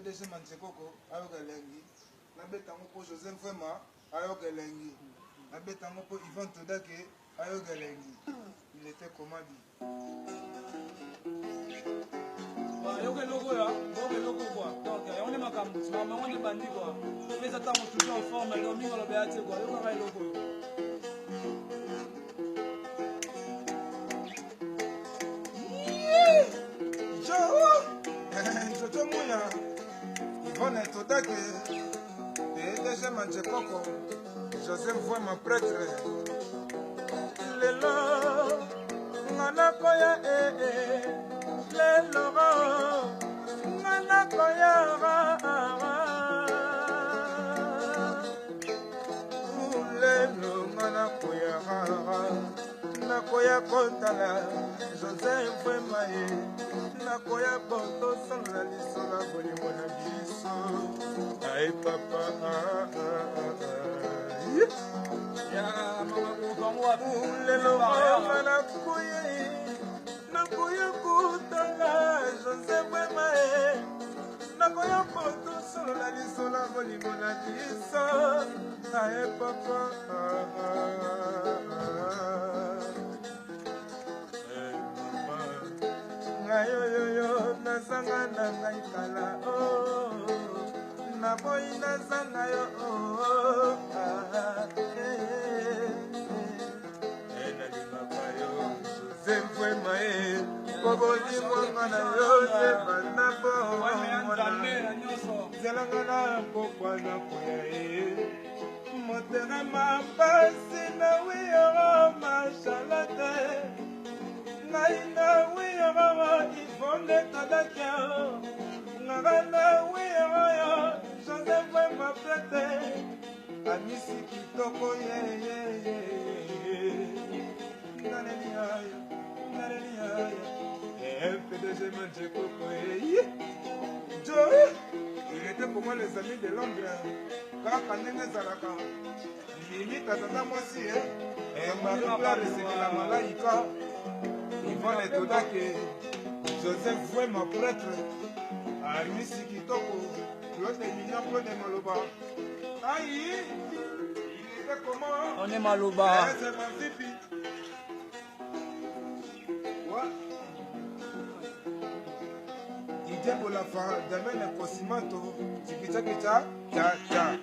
PDG Manzekoko ayoka elengi. Nabeta yango mpo José Mfwema ayoka elengi. Nabeta yango mpo Ivan Todake ayoka elengi. Il était comment dit? Yoka eloko oyo, yoka eloko quoi. Donc yango nde makambo, makambo yango nde bandi quoi. Mpe eza ntango toujours en forme, donc mingi aloba ya te quoi. Yokaka eloko oyo. Jojo Muya, Yvonne Todake, PDG Manjekoko, José Mvwema prêtre. Lelo nga nakoya eh, eh, lelo nga nakoya lelo nga nakoya nakoya kotala José Mvwema ye nakoya kotosolola lisolo ya bolingo na biso aye papa ah, ah, ah, lelo nga nakoya nakoya kotala José Mvwema ye nakoya kotosolola lisolo ya bolingo na biso aye papa ah, ah, ah. Ngai oyoyo nazanga na ngai kala oh, naboyi nazanga yo oh, ah, eh, eh, eh. Nalingaka yo Jose Mvwema e po bolingo nga na yo ebanda bomwana zelanga na pokwa na koya e Motema mpasi na wiyoro machalate ngai na wiyoro ivonde todakio ngaka na wiyoro yo Joseph Wemba prete amisi kitoko yeyeye naleli yayo naleli yayo PDG Manje Koko Joe il était pour moi les amis de Londres kaka ndenge ezalaka mimi tata mwasi e Marie Claire esekela malaika Yvonne Etodake Joseph Vwema prêtre Amisi kitoko Claude Mignon Claude Maloba ayi il était comment On est Maloba. C'est Manzipi. Ouais. Didier Bolafa, Damien Kosimato, Tikita Kita, Ta Ta.